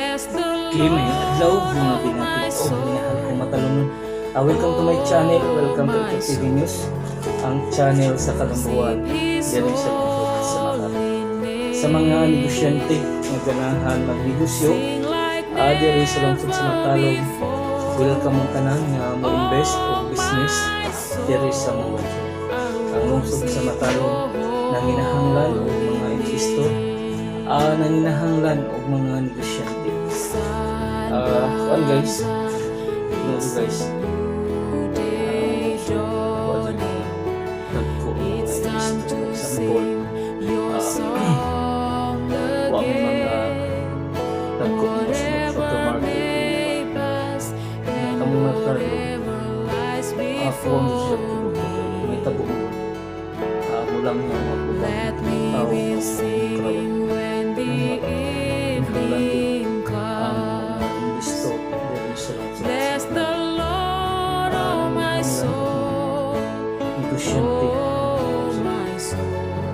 Okay, maayong adlaw, mga binati o minahal kong matalunod. Welcome to my channel, welcome to Ito TV News, ang channel sa kalambuan, diri sa lungsod sa Matalom. Sa mga negosyante nga ganahan magnegosyo, diri sa lungsod sa Matalom, welcome mong tanan nga mo invest o business diri sa mong lungsod. Ang lungsod sa Matalom nanginahanglan og mga investor, nanginahanglan og mga negosyante. Kuan guys, no guys, kuan dyan mga dagko mga investor. Example, wa may mga dagko mga supermarket nga kamo nga Carlo, kuha mo siya produkto kay may tabo mo. Mulang nga mga tao karon kinahanglan din ang mga investor diri sa lungsod sa Matalom. Nanginahanglan og mga negosyante.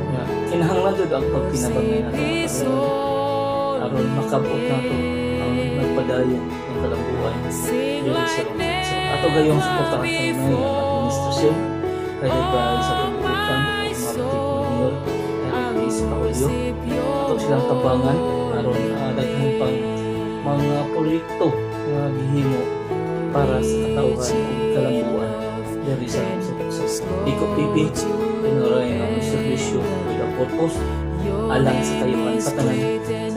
Nga kinahanglan jud ang pagtinabangay nato mga aron makabot nato ang nagpadayon ng kalambuan diri sa lungsod. So, ato gayong suportahan kanunay ang administrasyon headed by sa pambutan o Maritic Mayor Eric S. Paulio. Ato silang tabangan aron daghan pang mga proyekto nga gihimo para sa katawhan ug kalambuan diri sa lungsod. So, Iko TV, tinuray nga may serbisyo with a purpose alang sa kayuhan sa tanan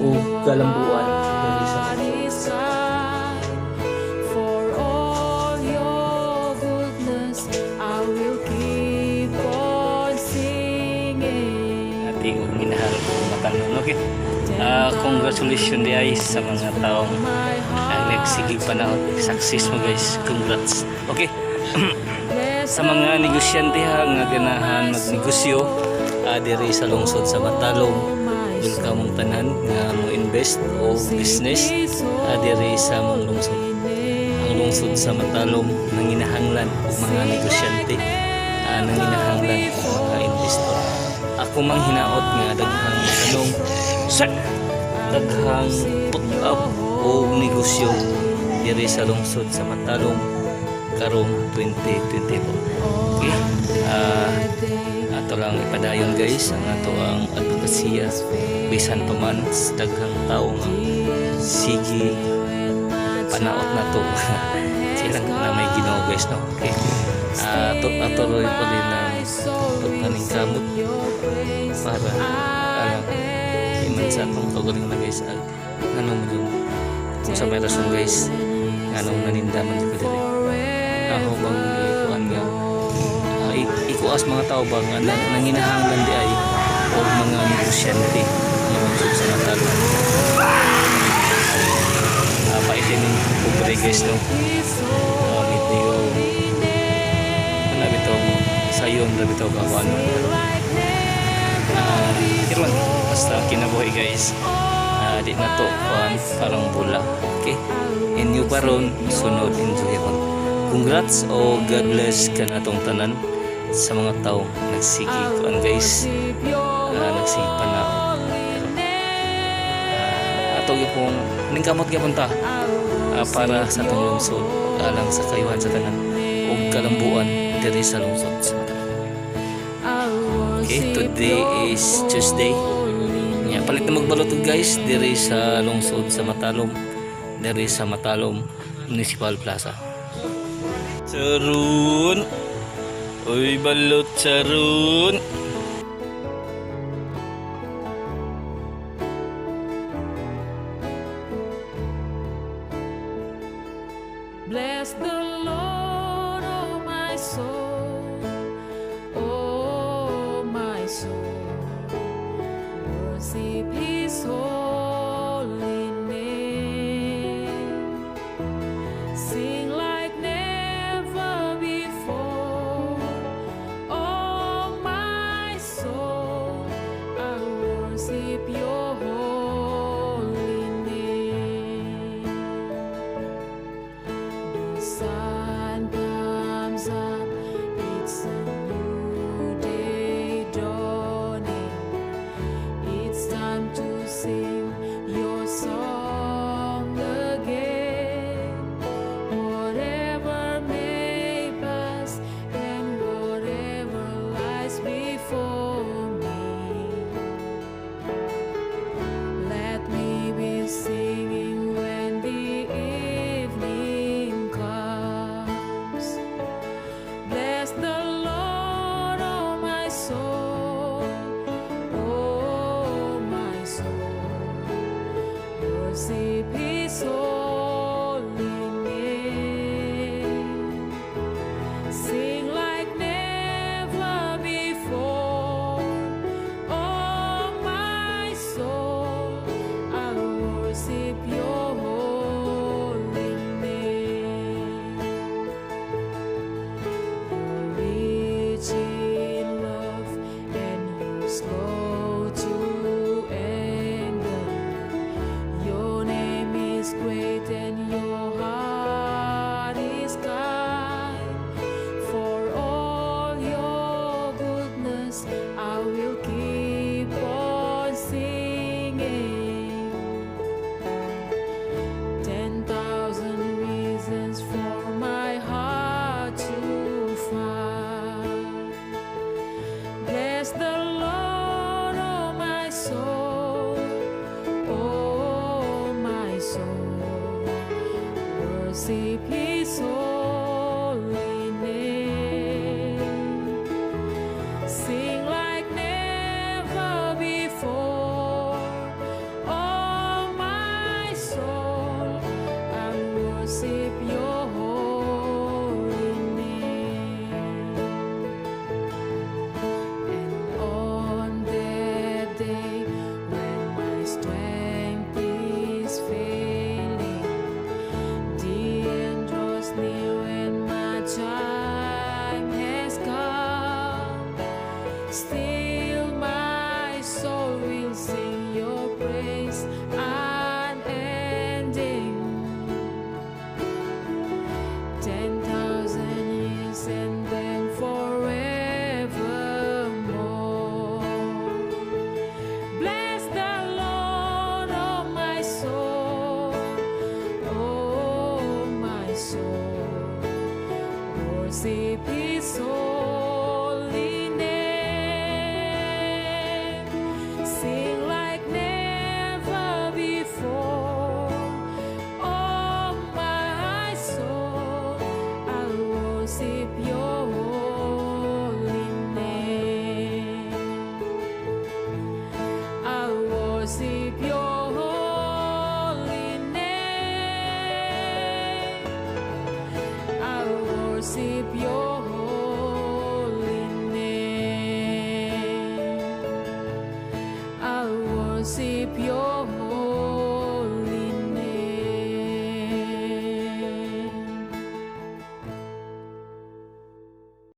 ug kalambuan diri sa lungsod sa For all your goodness, I will keep on singing. Ating ug minahal kong matalon. Okay. Congratulations di ay sa mga taong ang nagsige panaot. Success mo guys. Congrats. Okay. Sa mga negosyante ha nga ganahan magnegosyo diri sa lungsod sa Matalom, welcome mong tanan nga mo invest o business diri sa mong lungsod. Ang lungsod sa Matalom nanginahanglan og mga negosyante, nanginahanglan og mga investor. Ako mang hinaot nga daghang tanong sa daghang put up og negosyo diri sa lungsod sa Matalom karong 2024. Okay? Ato lang ipadayon guys ang ato ang advokasya bisan pa man sa daghang tao nga sige panaot na to silang na may Ginoo guys, no? Okay, ato ato rin pa din ng pagpaningkamot para alam iman sa atong kagaling na guys ag nganong yung kung sa may rason guys nganong nanindaman ko diri ako bang ikuan nga ikuas mga tao ba nga nanginahanglan di ay o mga negosyante nga lungsod sa Matalom. Paitin ning pobre guys, no? Medyo ano bitong sayon ra bitaw ka kuan, pero lang basta kinabuhi guys, di na to kuan, parang bula. Okay, inyo pa ron sunod, enjoy ron. Congrats o God bless kanatong tanan sa mga tao nagsige kuan guys, nagsige panaot, pero ato gyapon ningkamot gyapon ta para sa atong lungsod alang sa kayuhan sa tanan ug kalambuan diri sa lungsod sa Matalom. Okay, today is Tuesday. Nya palit na magbalot guys diri sa lungsod sa Matalom, diri sa Matalom Municipal Plaza. Charun. Uy, balot charun. Bless the Lord, oh my soul, oh my soul. Worship His holy name. Sing like never before, oh my soul. I worship Your holy name. The sun His holy name. Sing like never before. Oh, my soul, I worship Your holy name. You're rich in love and You're slow to anger. Your name is great and Your heart is kind. For all Your goodness, I will keep on singing. 10,000 reasons for my heart to find. Bless the Lord, oh my soul, oh my soul. Worship His holy name. Sing like never before. Oh, my soul, I worship Your holy name. And on that day when my strength is failing, the end draws near and my time has come. Still, my soul will sing Your praise unending. 10,000 years and then forevermore. Bless the Lord, oh my soul, oh my soul. Worship His holy name. Sing like never before. Oh, my soul, I worship Your holy name. I worship Your holy name. I worship Your holy name. I worship Your